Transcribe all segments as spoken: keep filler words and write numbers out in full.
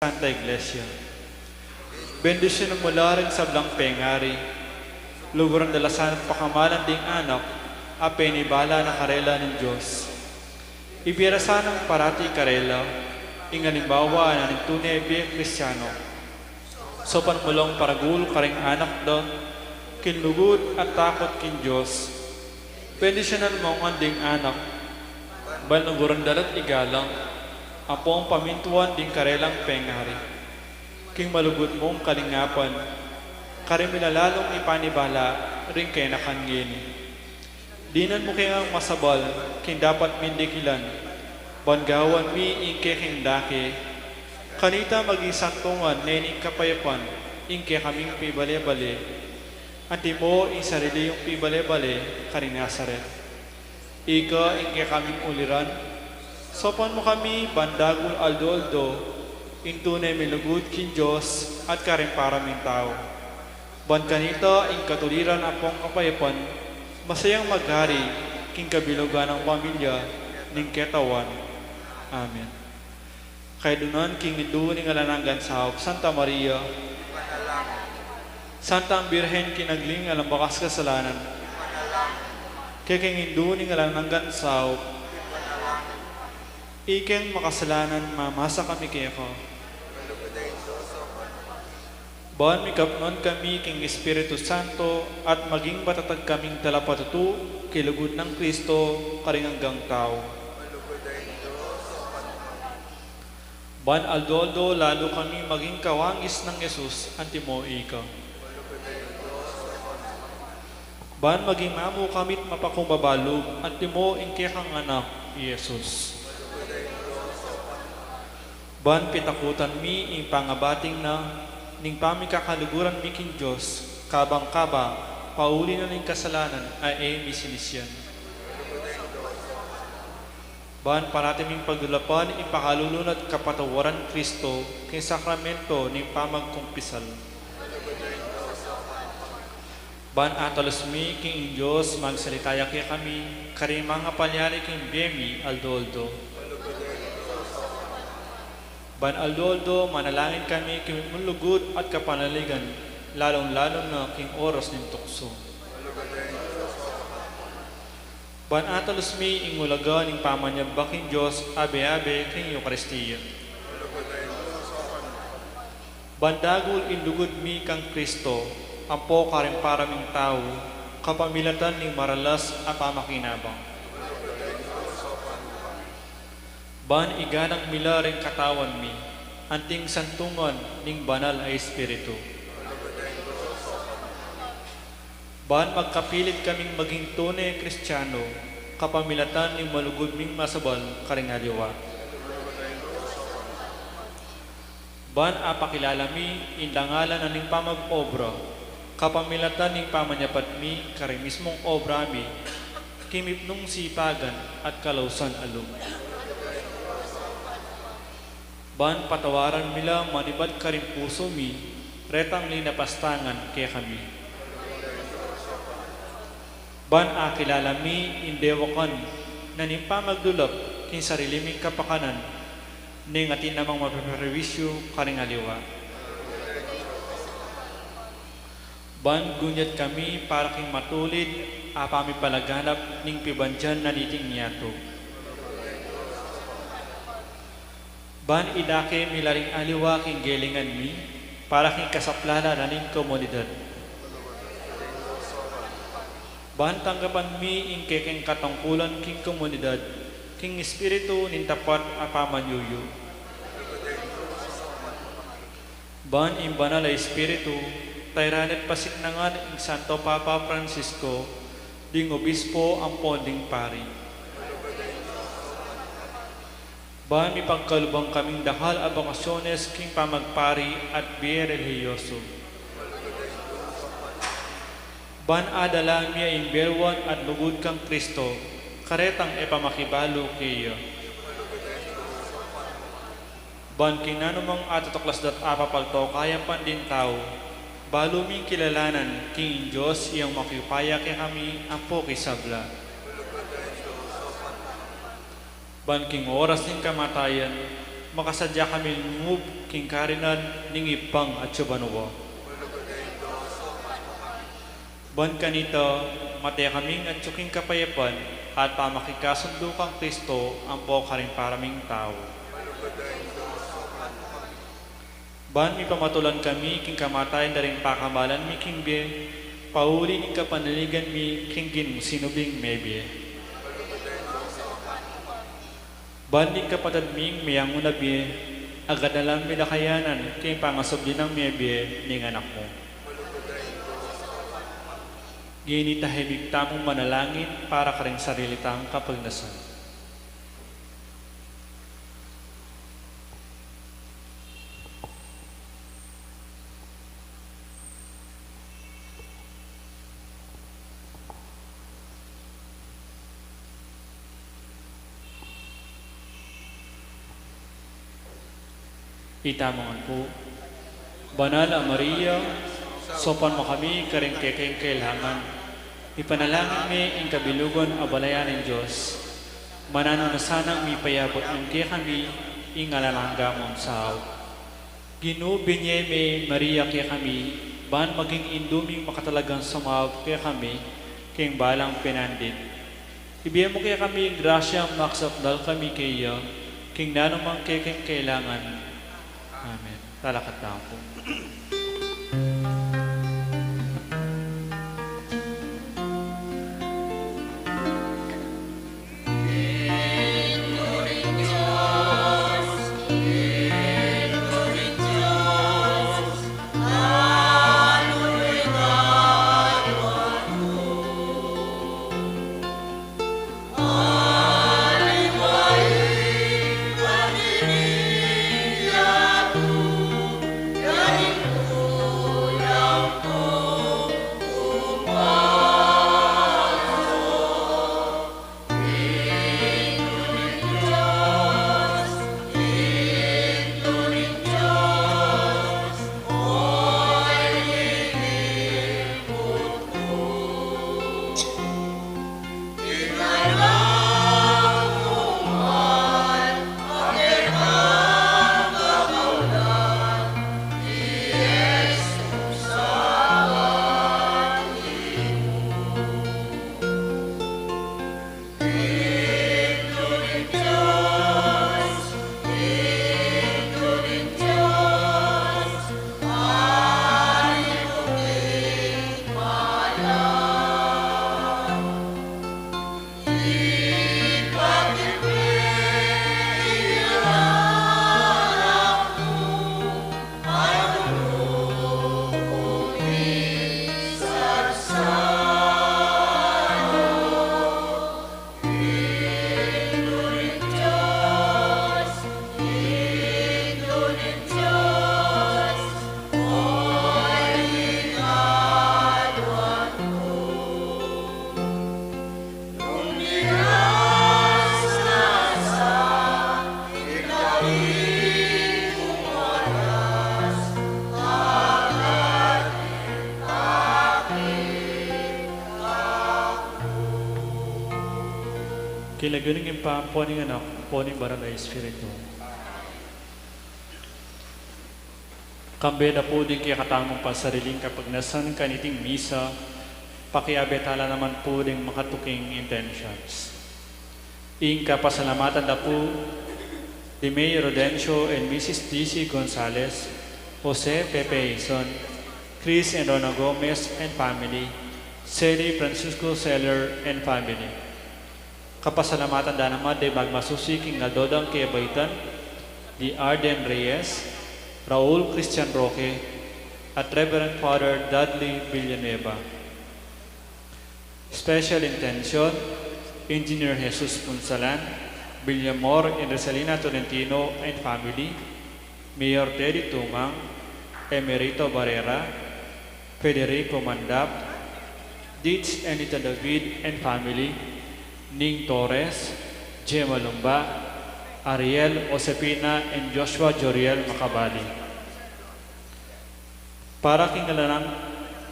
Santa Iglesia. Bendisyunan mu la ring sablang pengari. Luguran da la sanang pakamalan ding anak a penibala na karela ning Dios. Ibie ra sanang parati karela ing alimbawa na ning tune a bie Kristiano. Saupan mu lang paragul karing anak da king lugud at takut king Dios. Bendisyunan mu ngan ding anak, ban luguran da la't igalang ampong pamintuan ding karelang pengari. King malugud mung kalingapan, karin mi la lalung ipanibala ring kayanakan ngeni. Dinan mu ke ngang masabal king dapat ming dikilan, ban gawan mi ing kekeng dake. Kanita maging santungan ne ning kapayapan ing kekaming pibale-bale, antimo ing sarili yung pibale-bale karing Nazaret. Ika ing kekaming uliran, saupan mu kami ban dagul aldo-aldo ing tune ming lugud king Dios at karing para ming tau. Ban kanita ing katuliran ampong kapayapan, masayang magari king kabilugan nang pamilya ning Katawan. Amen. Kaidunan king Indu ning alang anggang saup, Santa Maria, Santang Birhen kinagling alang bakas kasalanan, kekeng Indu ning alang anggang saup, ikeng makasalanan, mamasa kami keka. Ban mikapnan kami king Espiritu Santo at maging matatag kaming talapatutu king lugud nang Kristo karing anggang tau. Ban aldo-aldo lalu kami maging kawangis nang Jesus antimo ika. Ban maging mamu kami't mapakumbaba lub antimo ing kekang Anak, i Jesus. Ban pitakutan mi ing pangabating na ning pamikakaluguran mi king Dios, kabang kaba pauli na ning kasalanan a e mi sinisian. Ban parati ming pagdulapan ing pakalulu na't kapatawaran Kristo king sakramento ning pamagkumpisal. Ban atalus mi king Dios, magsalita ya kekami karing mangapalyari king bie mi aldo-aldo. Ban aldo-aldo manalangin kami king mipnung lugud at kapanaligan, lalung-lalu na king oras ning tuksu. Ban atalus mi ing ulaga ning pamanyamba king Dios abe-abe king Eukaristia. Ban dagul ing lugud mi kang Kristo, ampo karing para ming tau, kapamilatan ning maralas a pamakinabang. Ban igalang mi la ring katawan mi, anting santungan ning Banal a Espiritu. Ban magkapilit kaming maging tune Kristiano, kapamilatan ning malugud ming masabal karing aliwa. Ban apakilala mi ing dangalan na ning pamag-obra, kapamilatan ning pamanyapat mi karing mismung obra mi, king mipnung sipagan at kalausan a lub. Ban patawaran mi la manibat karing pusu mi retang linapastangan kekami. Ban akilala mi ing dewakan na ning pamagdulap king sarili ming kapakanan, neng atin namang mapeperwisyu karing aliwa. Ban gunyat kami para king matulid a pamipalaganap ning pibandian na niting yatu. Ban idake mi la ring aliwa king gelingan mi, para king kasaplalan na ning komunidad. Ban tanggapan mi ing kekeng katungkulan king komunidad, king espiritu ning tapat a pamanyuyu. Ban ing Banal a Espiritu, tayran at pasiknangan ing Santo Papa Francisco, ding obispo ampon ding pari. Ban mipagkaluban kaming dakal a bokasyones king pamagpari at bie relihiyoso. Ban adala mi a imberuan at lugud kang Kristo, karetang e pamakibalu keya. Ban king nanumang atutuklas da't apapaltokayan pa ding tau, balu ming kilalanan king Dios yang makiupaya kekami ampo king sabla. Ban king oras ning kamatayan, makasadya kami lungub king karinan ning Ibpang atsu banua. Ban kanita, mate kaming atsu king kapayapan at pamikikasundu kang Kristo ampo karing para ming tau. Ban mipamatulan kami king kamatayan da ring pakamalan mi king bie, pauli ning kapanaligan mi king Ginung sinubling mebie. Ban ding kapatad ming meangu na bie, agad na lang mi la kayanan king pangasubli nang mebie ning Anak mu. Ngeni tahimik tamung manalangin para karing sarili tang kapagnasan. Itamu ngan pu. Banal a Maria, saupan mu kami karing kekeng kailangan. Ipanalangin mi ing kabilugan a balayan ning Dios. Mananu na sanang mipayabut mi kekami ing alang angga mung saup. Ginu, binye me Maria kekami, ban maging indu ming makatalagang sumaup kekami king balang pinandit. Ibie mu kekami ing grasyang makasakdal kami keya king nanumang kekeng kailangan. Amen. Talakad tamu pu. King lagyu ning Ibpa, ampo ning Anak, ampo ning Banal a Espiritu. Kambe da pu ding kekatamung pansariling kapagnasan kaniting misa, pakiabe tala naman pu ding makatuking intentions. Ing kapasalamatan da pu di Mayor Rodencio and Missus D C Gonzalez, Jose Pepe Ison, Chris and Rona Gomez and family, Sally Francisco Seller and family. Kapasalamatan da naman ding magmasusi king aldo dang kebaitan, di Arden Reyes, Raul Christian Roque, at Reverend Father Dudley Villanueva. Special intention, Engineer Jesus Punsalan, Villamor and Rosalina Tolentino and family, Mayor Teddy Tumang, Emerito Barrera, Federico Mandap, Ditch and Nita David and family, Ning Torres, Gemma Lumba, Ariel, Josefina, and Joshua Joriel Macabali. Para king alang,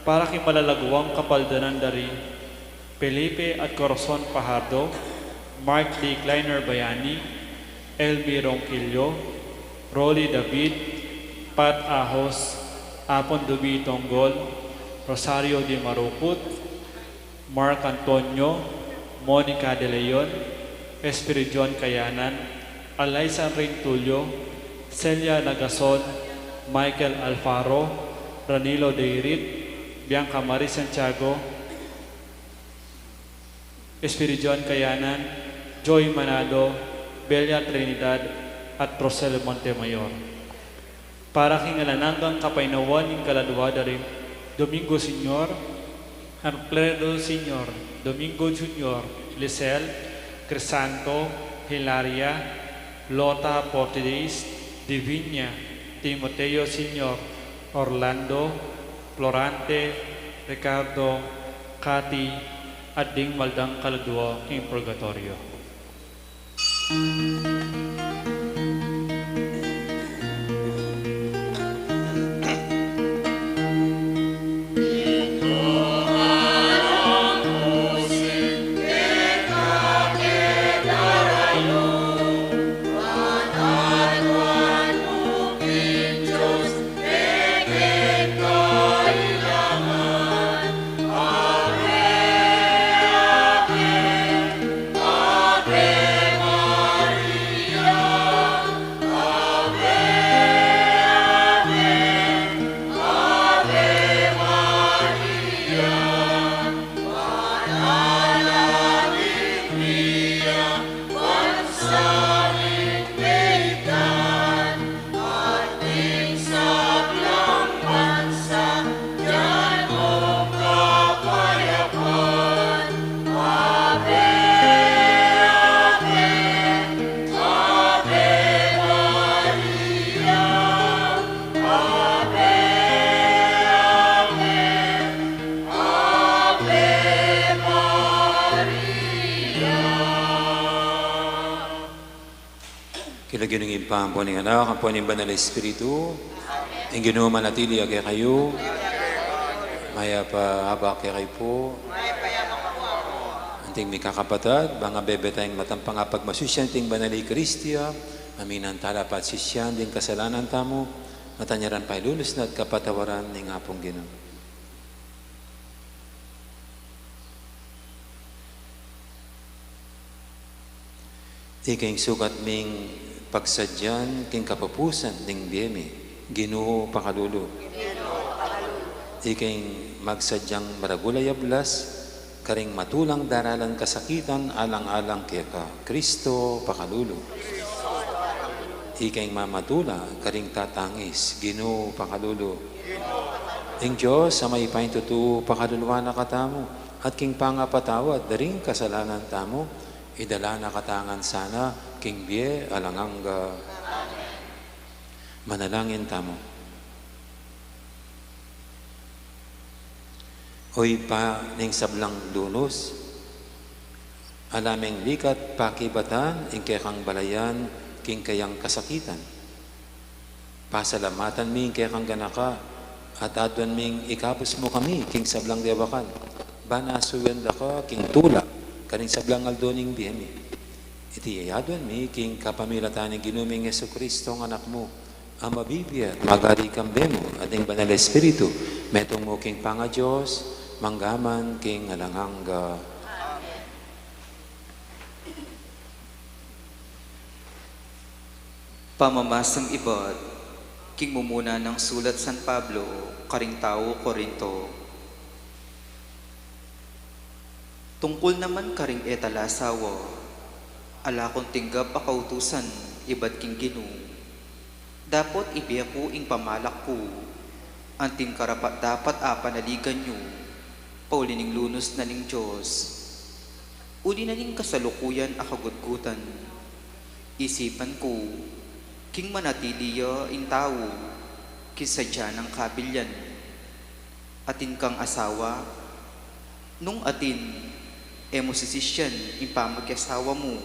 para king malalaguang kapaldanan da ri Felipe at Corazon Fajardo, Mark D. Kleiner Bayani, Elmi Ronquillo, Rolly David, Pat Ahos, Apon Dubi Tonggol, Rosario Di Marukut, Mark Antonio, Monica De Leon, Espiridion Kayanan, Alaisan Rin Tulio, Celia Nagason, Michael Alfaro, Ranilo Deirit, Bianca Marie Santiago, Espiridion Kayanan, Joy Manalo, Belia Trinidad, at Rosel Montemayor. Para king alang anggang kapaynawan ning kaladua da ring Domingo Senior, Alfredo Senior, Domingo Junior, Lisel, Crisanto, Hilaria, Lota Portuguese, Divinia, Timoteo Senior, Orlando, Florante, Ricardo, Cathy, at ding maldang kaladua king purgatorio. King lagyu ning Ibpa, ampo ning Anak, ampo ning Banal a Espiritu. Ing Ginu manatili ya kekayu. Mayap a abak kekayu pu. Anting mikakapatad, bang bebe tang matampang a pagmasusyan king Banal a Eukaristia, aminan tala pa at sisian ding kasalanan tamu, at anyaran pa ilunus na at kapatawaran ning Apung Ginu. Ika ing sukat ming pagsadyan king kapupusan ning bie mi, Ginu, pakalulu. Ika ing magsadyang maragul a yablas karing matulang daralan kasakitan alang-alang keka, Kristo, pakalulu. Ika ing mamatula karing tatangis, Ginu, pakalulu. Ing Dios a mayupaya king tutu pakaluluan na katamu, at king pangapatawad da ring kasalanan tamu, idala na katamu ngan sana king bie alang angga. Manalangin tamu. O Ibpa ning sablang lunus, ala ming likat pakibatan ing kekang balayan king kayang kasakitan. Pasalamatan mi ing kekang ganaka, at aduan ming ikabus mu kami king sablang dewakan, ban asuyan da ka king tula karing sablang aldo ning bie mi. Iti aduan mi king kapamilatan ning Ginu ming Jesucristo, ing Anak mu, a mabibie at magari kambe mu at ning Banal a Espiritu, metung mu king pangaDios, mangga man king alang angga. Pamamasang ibat king mumuna nang sulat San Pablo karing tau Corinto. Tungkul naman karing e talasawa, ala kung tinggap a kautusan ibat king Ginu. Dapot ibie ku ing pamalak ku, anting karapat-dapat a panaligan yu, pauli ning lunus na ning Dios. Uli na ning kasalukuyan a kagutgutan, isipan ku, king manatili ya ing tau king sadya nang kabilian. Atin kang asawa? Nung atin, e mu sisisian ing pamakiasawa mu.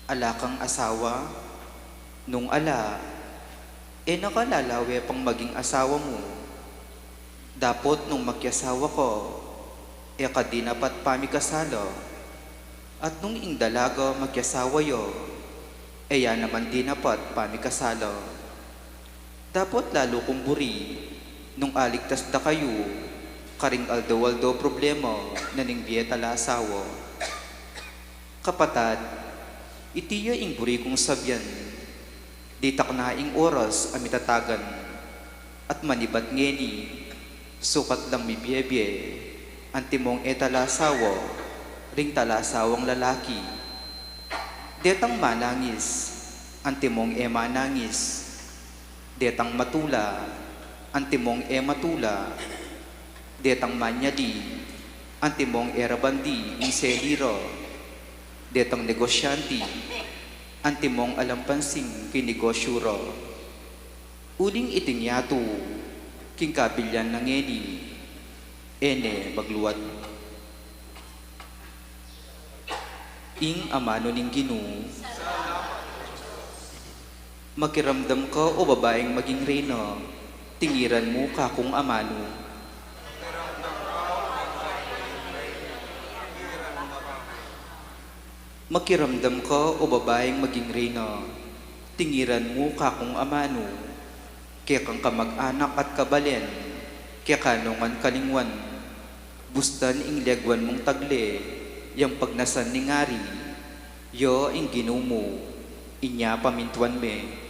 Ala kang asawa? Nung ala, e na ka lalawe pang maging asawa mu. Dapot nung makiasawa ka, e ka dinapat pamikasala. At nung ing dalaga makiasawa ya, e ya naman dinapat pamikasala. Dapot lalu kung buri nung aligtas da kayu karing aldo-aldo problema na ning bie talasawa. Kapatad, iti ya ing buri kung sabian, ditak na ing oras a mitatagan, at manibat ngeni, sukat lang mibie-bie, antimong e talasawa, ring talasawang lalaki. Detang manangis, antimong e manangis. Detang matula, antimong e matula. Detang manyadi, antimong e ra bandi ing seli ra. Detang negosyante, antimong alang pansin king negosyu ra. Uling iting yatu, king kabilian na ngeni, e ne magluat. Ing amanu ning Ginu. Makiramdam ka, o babaing maging reyna, tingiran mu kakung amanu. Makiramdam ka, o babaing maging reyna, tingiran mu kakung amanu. Kekang kamag-anak at kabalen, keka nung kalingwan, bustan ing leguan mung tagle, yang pagnasan ning ari, ya ing Ginu mu, inya pamintuan me.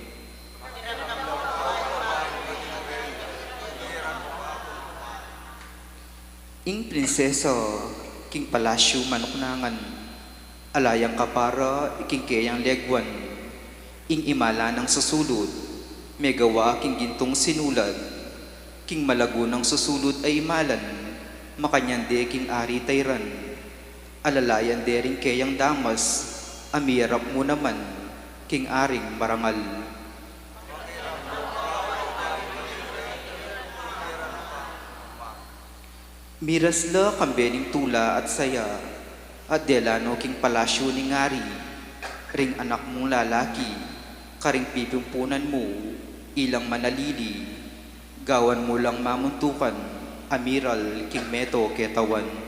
Ing prinsesa, king palasyu manuknangan, ala yang kapara, king keyang leguan, ing imala nang susulut, megawa king gintung sinulat, king malagu nang susulut a imalan, makanyan de king ari tairan, alalayan de ring keyang damas, a miyarap mu naman, king aring marangal. Miras la kambe ning tula at saya, at dela no king palasyu ning ari, ring anak mung lalaki, karing pipimpunan mu, ilang manalili, gawan mu lang mamuntukan, a miral king meto ketawan.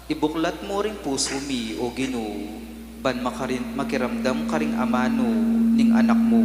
Ibuklat mu ring pusu mi, O Ginu, ban makarin-, makiramdam karing amanu ning anak mu.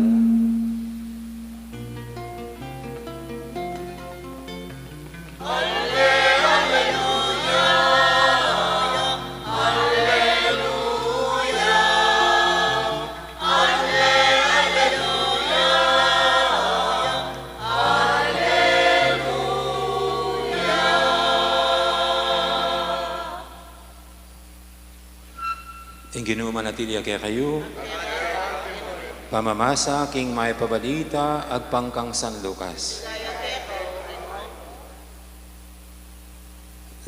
Ing Ginu manatili ya kekayu. Pamamasa king Mayap a Balita agpang kang San Lucas.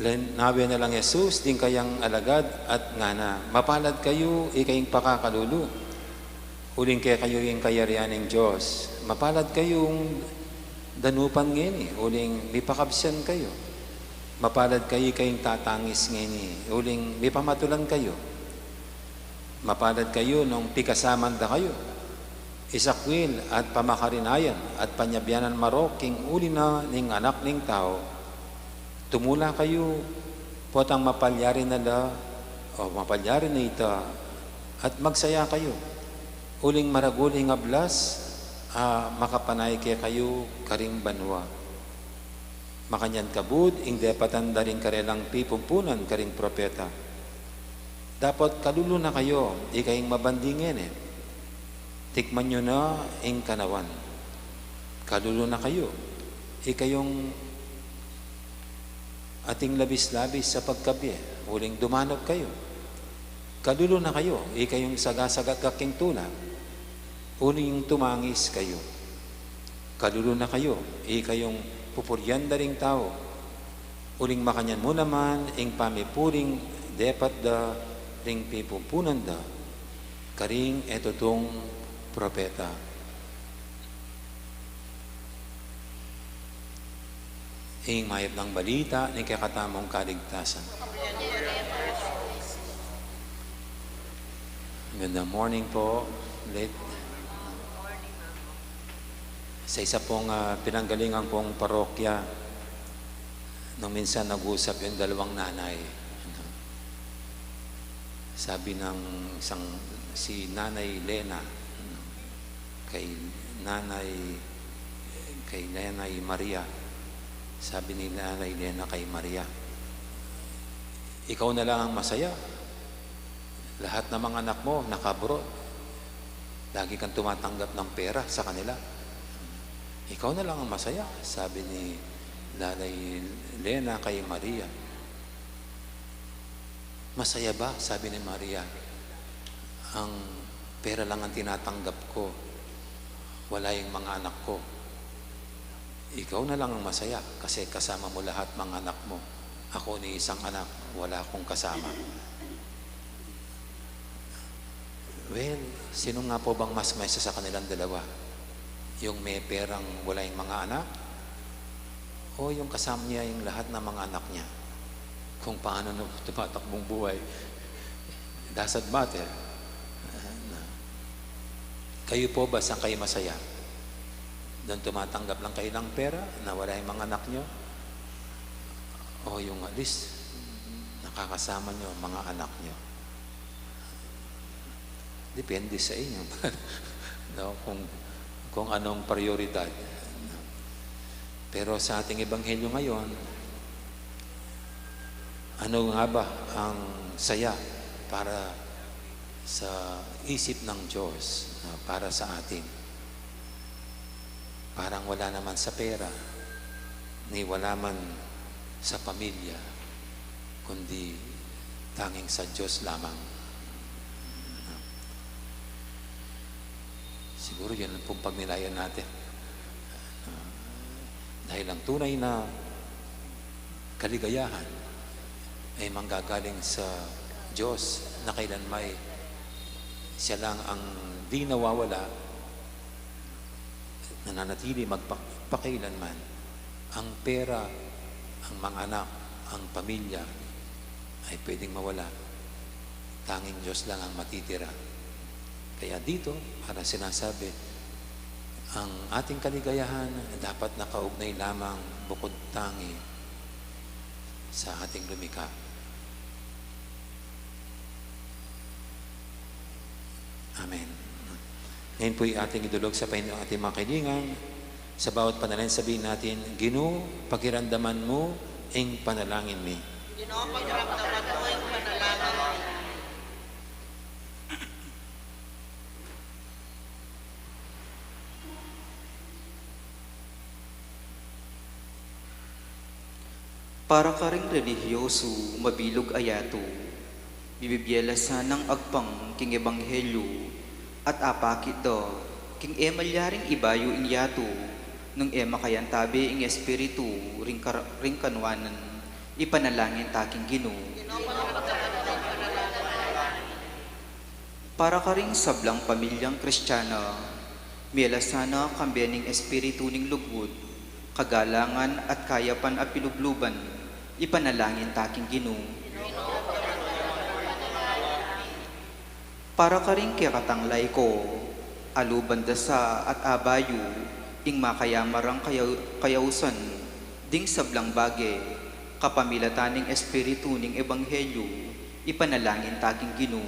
Linawe na lang Jesus ding kayang alagad at ngana, "Mapalad kayu, ikayu ing pakakalulu, uling kekayu ing kayarian ning Dios. Mapalad kayung danupan ngeni, uling mipakabsian kayu. Mapalad kayu, ikayu ing tatangis ngeni, uling mipamatulan kayu. Mapalad kayu nung pikasaman da kayu, isakwil at pamakarinayan at panyabianan marok king uli na ning Anak ning Tau. Tumula kayu, potang mapalyari na la, o mapalyari na ita, at magsaya kayu, uling maragul ing ablas a makapanay kekayu karing banua." Makanyan kabud ing depatan da ring karelang pipumpunan karing propeta. Dapot kalulu na kayu, ikayung mabandi ngeni. Tikman yu na ing kanawan. Kalulu na kayu, ikayung ating labis-labis a pagkabie, uling dumanup kayu. Kalulu na kayu, ikayung sagasagakgak king tula, uling tumangis kayu. Kalulu na kayu, ikayung pupurian da ring tau. Uling makanyan mu naman ing pamipuring depat da ring pipupunan da, karing e tutung propeta. Ing mayap nang balita ning kekatamung kaligtasan. Magandang morning po ulit. Sa isa pong, ah, pinanggalingan kong parokya, nung minsan nag-usap yung dalawang nanay. Sabi ng isang, si Nanay Lena, kay Nanay, kay Nanay Maria. Sabi ni Nanay Lena kay Maria, "Ikaw na lang ang masaya. Lahat ng mga anak mo naka-abroad. Lagi kang tumatanggap ng pera sa kanila. Ikaw na lang ang masaya," sabi ni Nanay Lena kay Maria. "Masaya ba?" sabi ni Maria. "Ang pera lang ang tinatanggap ko. Wala yung mga anak ko." "Ikaw na lang ang masaya kasi kasama mo lahat mga anak mo. Ako ni isang anak, wala akong kasama." Well, sino nga po bang mas masaya sa kanilang dalawa? Yung may perang wala yung mga anak? O yung kasama niya yung lahat ng mga anak niya? Kung paano na tumatakbong buhay, doesn't matter. Ah, na. Kayo po ba, saan kayo masaya? Doon tumatanggap lang kayo ng pera na wala yung mga anak nyo? O yung at least, nakakasama nyo ang mga anak nyo? Depende sa inyo, no? Kung, kung anong prioridad. Pero sa ating ebanghelyo ngayon, ano nga ba ang saya para sa isip ng Diyos, ah, para sa atin? Parang wala naman sa pera, ni wala man sa pamilya, kundi tanging sa Diyos lamang. Siguro yun ang pong pagnilayan natin. Dahil ang tunay na kaligayahan ay manggagaling sa Diyos na kailanmay siya lang ang di nawawala, nananatili magpa-, pakailanman. Ang pera, ang mga anak, ang pamilya ay pwedeng mawala. Tanging Diyos lang ang matitira. Kaya dito, para sinasabi, ang ating kaligayahan dapat nakaugnay lamang bukod tangi sa ating lumikha. Amen. Ngayon po'y ating idulog sa Panginoon ating mga kaibigan. Sa bawat panalangin, sabihin natin, "Ginu, pakiramdaman mu ing panalangin mi." Ginu, pakiramdaman mu ing panalangin mi. Para karing relihiyosu, mabilug a yatu, bibie la sanang agpang king ebanghelyu, at apakit da king e malyaring ibayu ing yatu, nung e makayantabe ing espiritu ring kar-, ring kanwanan, ipanalangin ta king Ginu. Para karing sablang pamilyang Kristiana, mie la sana kambe ning espiritu ning lugud, kagalangan at kayapan a pilubluban, ipanalangin ta king Ginu. Para karing kekatang laiko, aluban da sa at abayu ing makayamarang kayau-, kayausan ding sablang bage, kapamilatan ning espiritu ning ebanghelyu, ipanalangin ta king Ginu.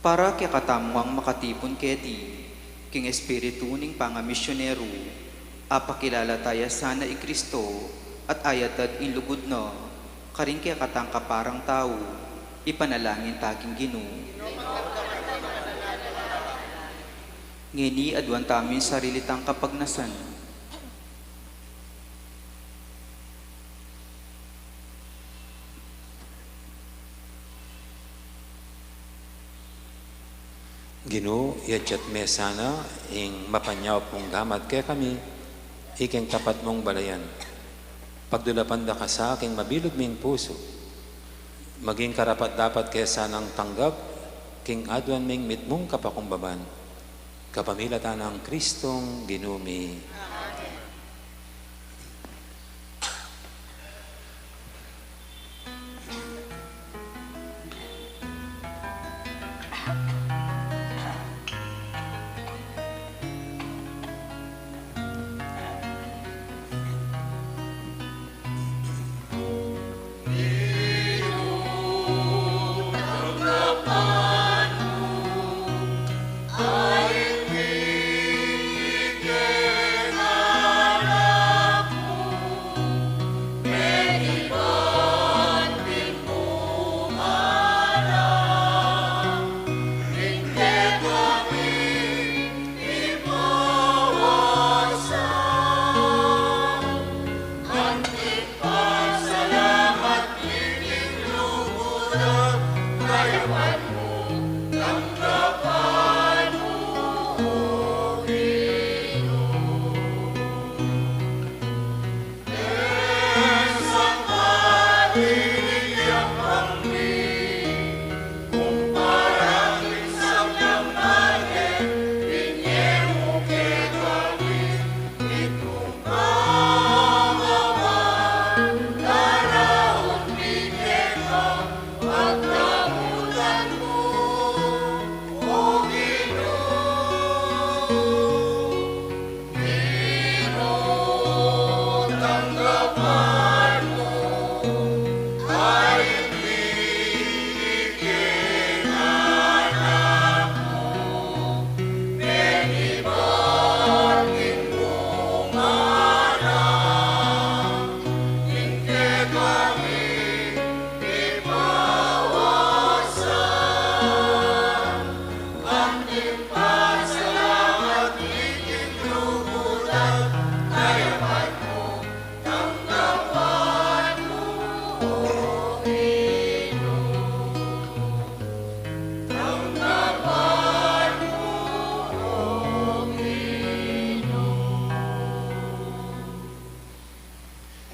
Para kekatamung makatipun keti king espiritu ning pangamisyonero, apakilala ta ya sana i Kristo at ayatad ing lugud na karing kekatang kaparang tau, ipanalangin ta king Ginu. Ngeni aduan tamu ing sarili tang kapagnasan. Ginu, yatyat me sana ing mapanyaup mung gamat kekami, ikeng tapat mung balayan. Pagdulapan da ka sa king mabilug ming pusu, maging karapat-dapat ke sanang tanggap king aduan ming mitmung kapakumbaban, kapamilatan nang Kristong Ginu mi.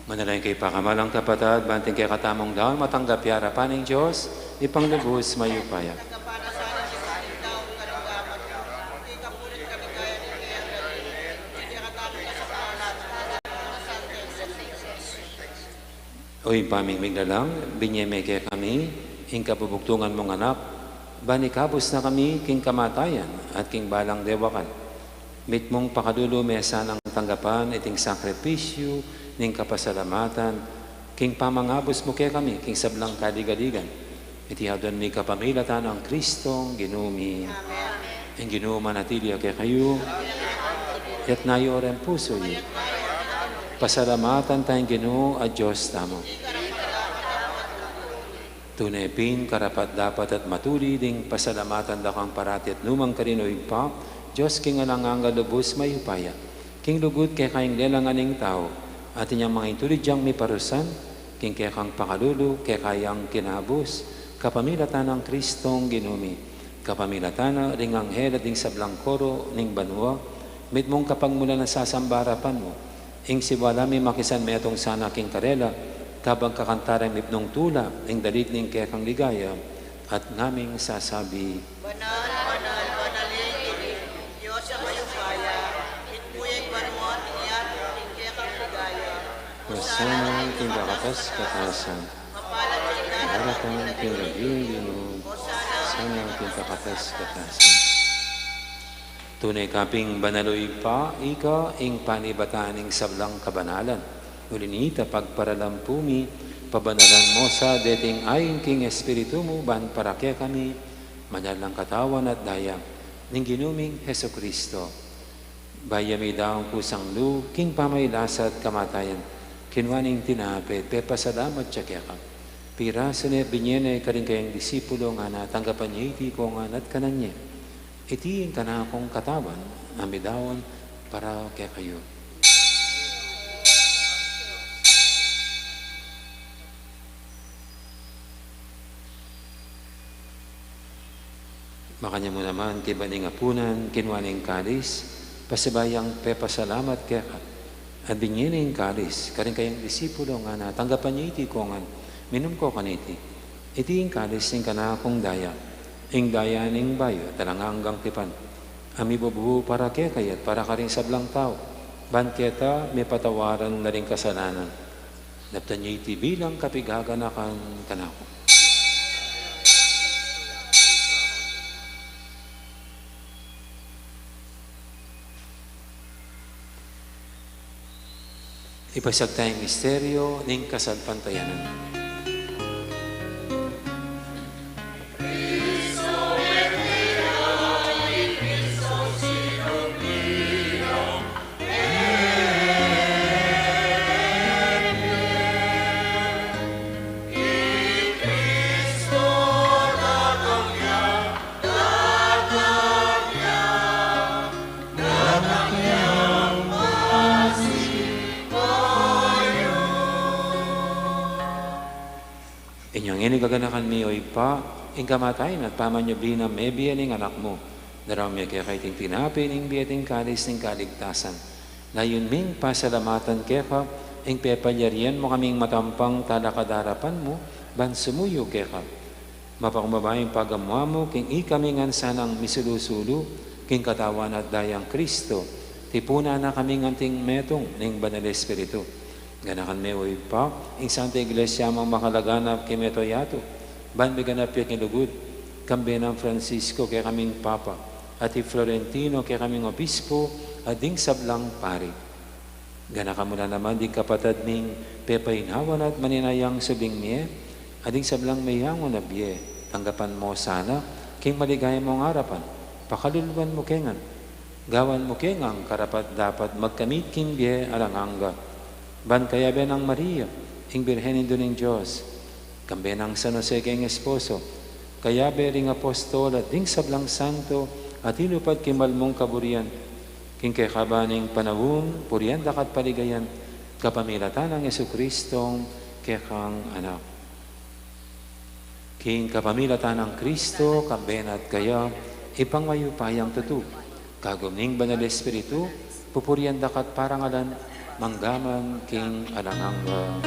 Manalangin kayu pakamalan kung kapatad, ban king kekatamung daun matanggap ya arapan ning Dios, Ibpang lubus mayupaya. O Ibpa ming miglalang, binye me kekami ing kabubugtungan mung Anak, ban ikabus na kami king kamatayan at king balang dewakan. Mitmung pakalulu me sanang tanggapan iting sakripisyu ning kapasalamatan, king pamangabus mu kekami king sablang kaligaligan. Iti aduan mi kapamilatan nang Kristong Ginu mi. Amen. Ing Ginu manatili ya kekayu. Itas yu ring pusu yu. Pasalamatan taya ing Ginu a Dios tamu. Tune pin karapat-dapat at matulid ing pasalamatan da kang parati at nu man karin, O Ibpa, Dios king alang angga, lubus mayupaya. King lugud keka ing lelangan ning tau, at inyang mangintulid yang miparusan, king kekang pakalulu, keka yang kinabus, kapamilatan nang Kristong Ginu mi, kapamilatan na ring anghel at ding sablang koro ning banua, mitmung kapagmulan a sasamba king arapan mu, ing siwala mi makisan metung sana king karela, kabang kakanta reng mipnung tula, ing dalit ning kekang ligaya, at ngaming sasabi. Banal, banal, banal ing Dios a mayupaya, mitmu ya ing banua at ing yatu king kekang ligaya. Hosana king kakatas-katasan. Mapalad ya ing darating king lagyu ning Ginu. Hosana king kakatas-katasan. Tune ka pin banal, O Ibpa, ika ing panibatan ning sablang kabanalan. Uli na nita, pagparalampu mi, pabanalan mu sa deting ain king Espiritu mu, ban para kekami maging katawan at daya ning Ginu ming Jesucristo. Bayu ya midaun kusang lub king pamagkasakit at kamatayan, kinua ne ing tinape, pepasalamat ya keka, pirasu ne, binye ne karing kayang disipulo, ngana, tanggapan ye iti kongan at kanan ye. Iti ing kanakung katawan a midaun para kekayu. Makanyan mu naman kaybat ning apunan, kinua ne ing kalis, pasibayu yang pepasalamat keka, at binie ne ing kalis karing kayang disipulo, ngana: Tanggapan ye iti kongan, minum ko kaniti. Iti ing kalis ning kanakung daya, ing daya ning bayu at alang anggang tipan, a mibubu para kekayu at para karing sablang tau, ban keta mipatawaran la ring kasalanan. Daptan ye iti bilang kapigaganakan kanaku. Ipasiag taya ing misteryo ning kasalpantayanan. Inyang ini gaganakan mi, O Ibpa, ing kamatayan at pamanyubli nang mebie ning Anak mu, daraun mi keka iting tinape ning bie at ing kalis ning kaligtasan. Layun ming pasalamatan keka ing pepalyarian mu kaming matampang talakad king arapan mu ban sumuyu keka. Mapakumbaba ing pagamu-amu king ikami ngan sanang misulu-sulu king katawan at dayang Kristo, tipunan na kaming anting metung ning Banal Espiritu. Ganakan me, O Ibpa, ing Santa Iglesia mung makalaganap king mabilug a yatu, ban miganap ya king lugud, kambe nang Francisco kekaming Papa, at i Florentino kekaming Obispo, at ding sablang pari. Ganakan mu la naman ding kapatad ming pepainawa na at maninayang subling mie, at ding sablang meyangu na bie, tanggapan mu sana king maligaya mung arapan, pakaluluan mu ke ngan, gawan mu ke ngan karapat-dapat magkamit king bie alang angga. Ban kayabe nang Maria, ing Birhen Indu ning Dios, kambe nang San Jose king esposo, kayabe ring apostol at ding sablang santo a tinupad king mal mung kaburian, king kekaban ning panaun, purian da ka at paligayan, kapamilatan nang Jesucristong kekang Anak. King kapamilatan nang Kristo, kambe na at kaya, Ibpang mayupayang tutu, kagum ning Banal Espiritu, pupurian da ka at parangalan, mangga man king alang angga.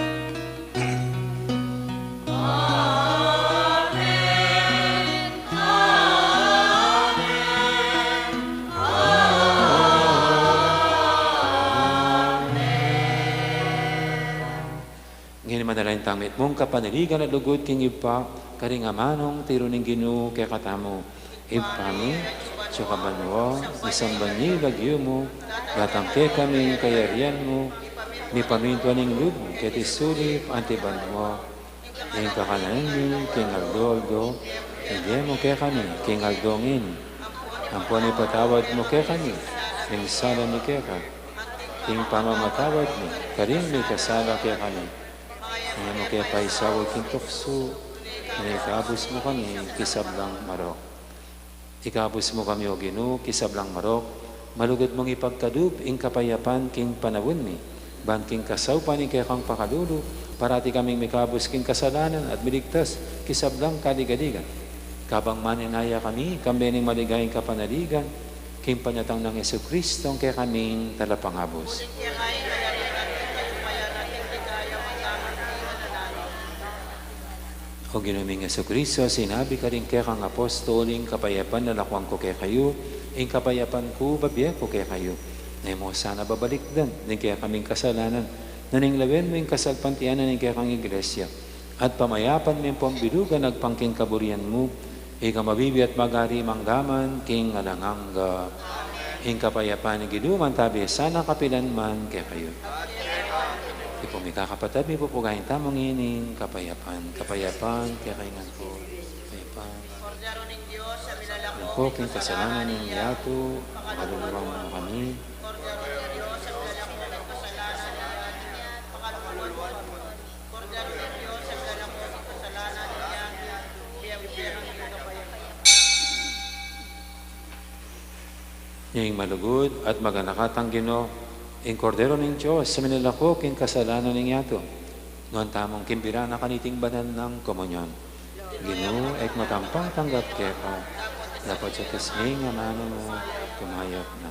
Ngeni manalangin tang mitmung kapanaligan at lugud king Ibpa, karing amanung tiru ning Ginu kekatamu. Ibpa mi, atsu ka banua, misamban ya ing lagyu mu, datang kekami ing kayarian mu, mipamintuan ing lub mu keti sulip anti banua. Ing kakanan mi king aldo-aldo, ibie mu kekami king aldo ngeni. Ampon ipatawad mu kekami ring sala mi keka, king pamamatawad mi karing mikasala kekami. E mu ke paisaul king tuksu, nune ikabus mu kami king sablang marok. Ikabus mu kami, O Ginu, king sablang marok, malugud mung ipagkalub ing kapayapan king panaun mi, ban king kasaupan ning kekang pakalulu, parati kaming mikabus king kasalanan at miligtas king sablang kaligaligan. Kabang maninaya kami, kambe ning maligayang kapanaligan, king panyatang nang Jesucristong kekaming Talapangabus. O Ginu ming Jesucristo, sinabi karing kekang apostol, ing kapayapan lalakwan ku kekayu, ing kapayapan ku babie ku kekayu. E mu sana babalikdan ding kekaming kasalanan, nune lawen mu ing kasalpantayanan ning kekang Iglesia, at pamayapan me ampon bilugan agpang king kaburian mu, ika a mabibie at magari mangga man king alang angga. Ing kapayapan ning Ginu mantabi sana kapilan man kekayu. Iti pu, mikakapatad, mipupugayan tamu ngening kapayapan. Kapayapan kekayu ngan pu. Kapayapan. Ngan pu king kasalanan ning yatu, pakaluluan mu kami. Ing malugud at maganaka tang Ginu, ing Kordero ning Dios, a minalako king kasalanan ning yatu. Nuan tamung kimbira na kaniting banal nang komunyon. Ginu, e ku matampang tanggap keka, Dapot sa testing, amanu mu, kumayap na.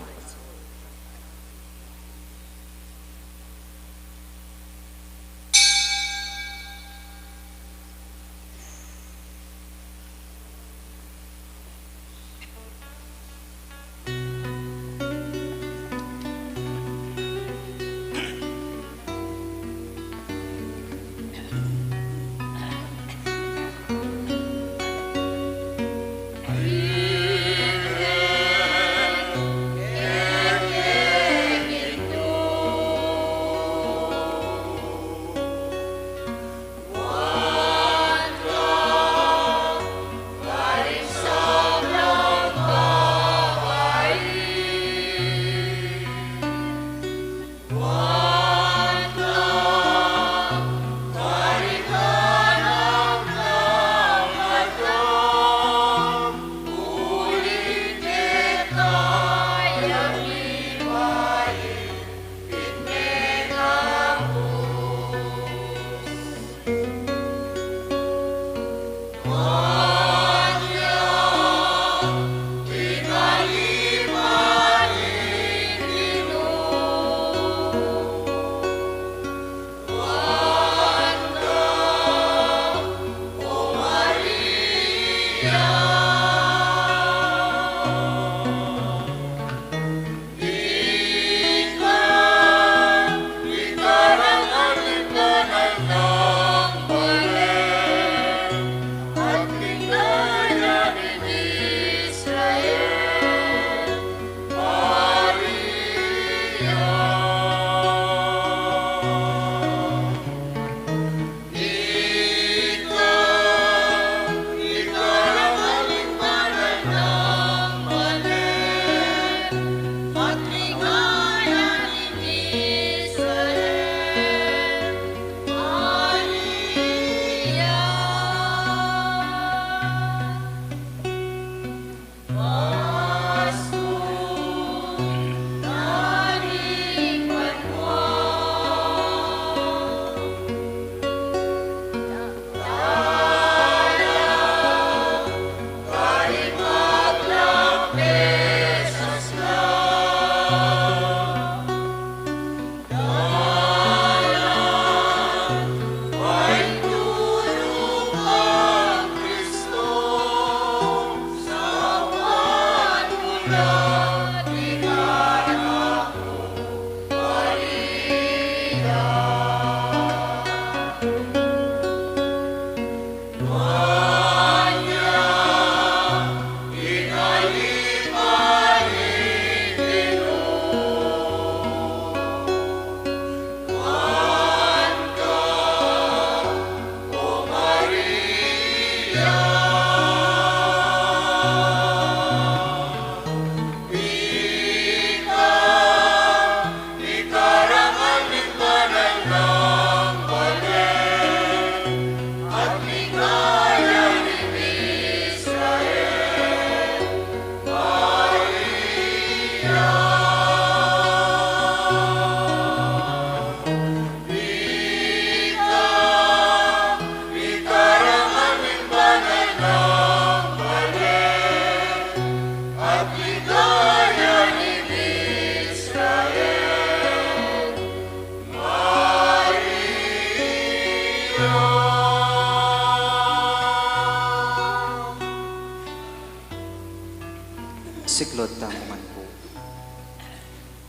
Siklaud tamu ngan pu.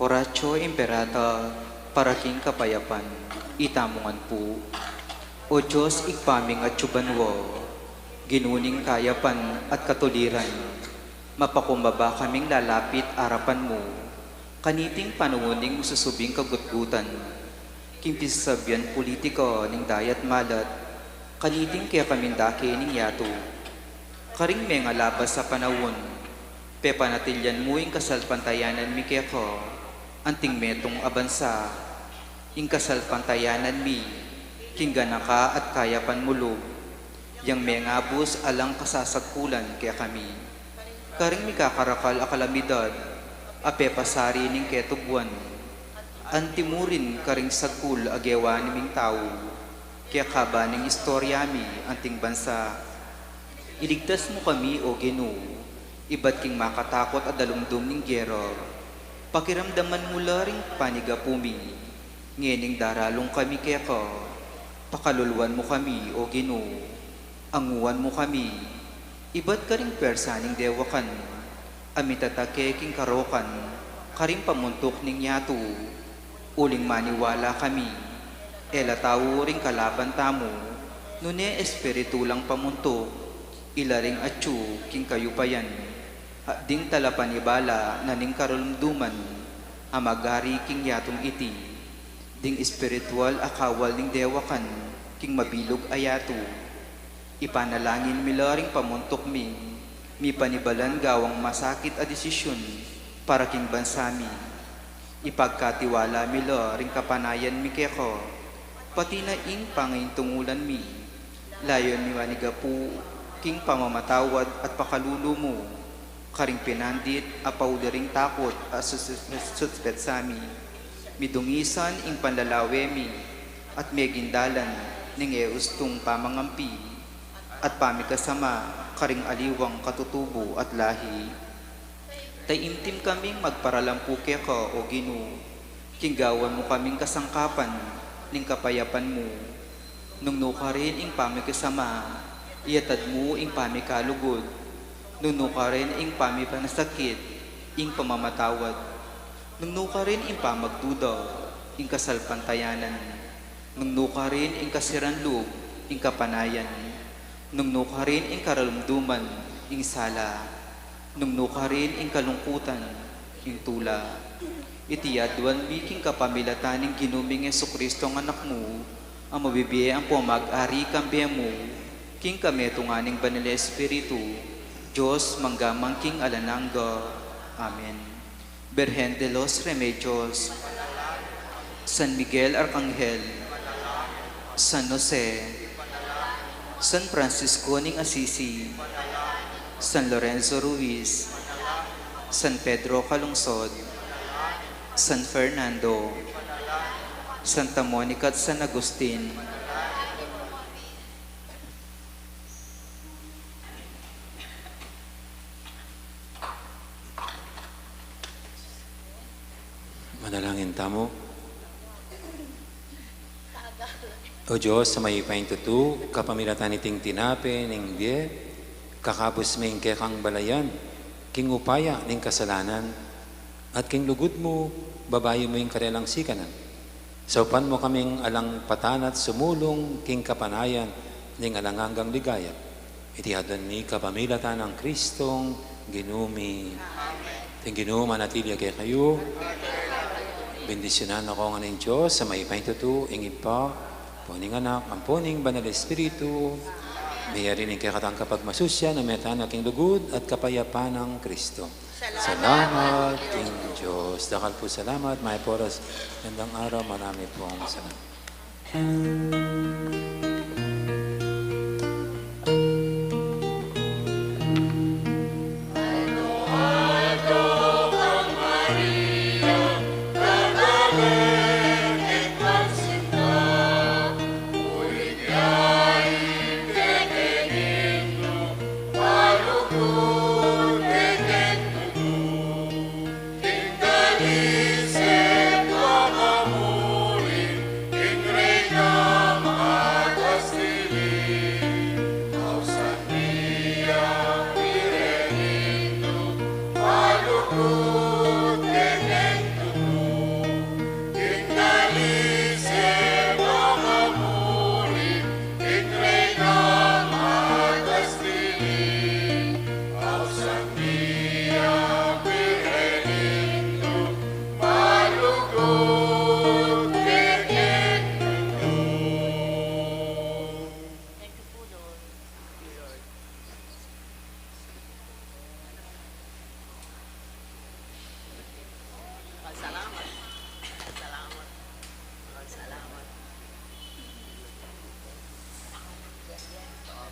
Oratio Imperata, para king kapayapan, itamu ngan pu. O Dios, Ibpa ming atsu banua, Ginu ning kayapan at katuliran, mapakumbaba kaming lalapit arapan mu, kaniting panaun ning masusubing kagutgutan, king pisasabian politika ning dayat malat, kaniting kekaming dake ning yatu. Karing mengalabas a panaun, pepanatilian mu ing kasalpantayanan mi keka, anting metung a bansa, ing kasalpantayanan mi king ganaka at kayapan mu lub, yang mengabus alang kasasagkulan kekami. Karing mikakarakal a kalamidad a pepasari ning ketubuan, antimurin karing sagkul a gewa ming tau, kekaba ning istorya mi anting bansa. Iligtas mu kami, O Ginu, Ibat king makatakut a dalumdum ning gera, pakiramdaman mu la ring panigapu mi. Ngening daralung kami keka, pakaluluan mu kami, O Ginu. Anguan mu kami, ibat karing pwersa ning dewakan, a mitatake king karokan, karing pamuntuk ning yatu. Uling maniwala kami, e la tau ring kalaban tamu, nune espiritu lang pamuntuk, ila ring atyu king kayupayan, at ding talapanibala na ning karalumduman, a mag-ari king yatung iti, ding espiritual a kawal ning dewakan, king mabilug a yatu. Ipanalangin mi la ring pamuntuk mi, mipanibalan gawang masakit a desisyun para king bansa mi. Ipagkatiwala mi la ring kapanayan mi keka, pati na ing pangaintungulan mi. Layun mi manigapu king pamamatawad at pakalulu mu, karing pinandit a pauli ring takut a sus-, sus-, suspetsa mi. Midungisan ing panlalawe mi, at meging dalan ning e ustung pamangampi at pamikasama karing aliwang katutubo at lahi. Taimtim kaming magparalampu keka, O Ginu, king gawan mu kaming kasangkapan ning kapayapan mu. Nung nukarin ing pamikasama, iyatad mu ing pamikalugud. Nung nukarin ing pamipanasakit, ing pamamatawad. Nung nukarin ing pamagduda, ing kasalpantayanan. Nung nukarin ing kasiran lub, ing kapanayan. Nung nukarin ing karalumduman, ing sala. Nung nukarin ing kalungkutan, ing tula. Iti aduan mi king kapamilatan ning Ginu ming Jesucristo a Anak mu, a mabibie ampong mag-ari kambe mu, king kametungan ning Banal a Espiritu, Dios, mangga man king alang angga. Amen. Birhen de los Remedios, San Miguel Arcangel, San Jose, San Francisco ning Assisi, San Lorenzo Ruiz, San Pedro Calungsod, San Fernando, Santa Monica at San Agustin. Manalangin tamu. O Dios a mayupayang tutu, kapamilatan niting tinape ning bie, kakabus ming kekang balayan king upaya ning kasalanan, at king lugud mu, babayu mu ing karelang sikanan. Saupan mu kaming alang patanan at sumulung king kapanayan ning alang anggang ligaya. Iti aduan mi kapamilatan nang Kristong Ginu mi. Amen. Ing Ginu manatili ya kekayu. Bendisyunan na kayu ngan ning Dios a mayupayang tutu, ing Ibpa, ampo ning Anak, ampo ning Banal a Espiritu. Meyari ning kekatang kapagmasusian, a meta na king lugud at kapayapan nang Kristo. Salamat king Dios. Dakal pung salamat, mayap a oras, magandang araw, marami pong salamat.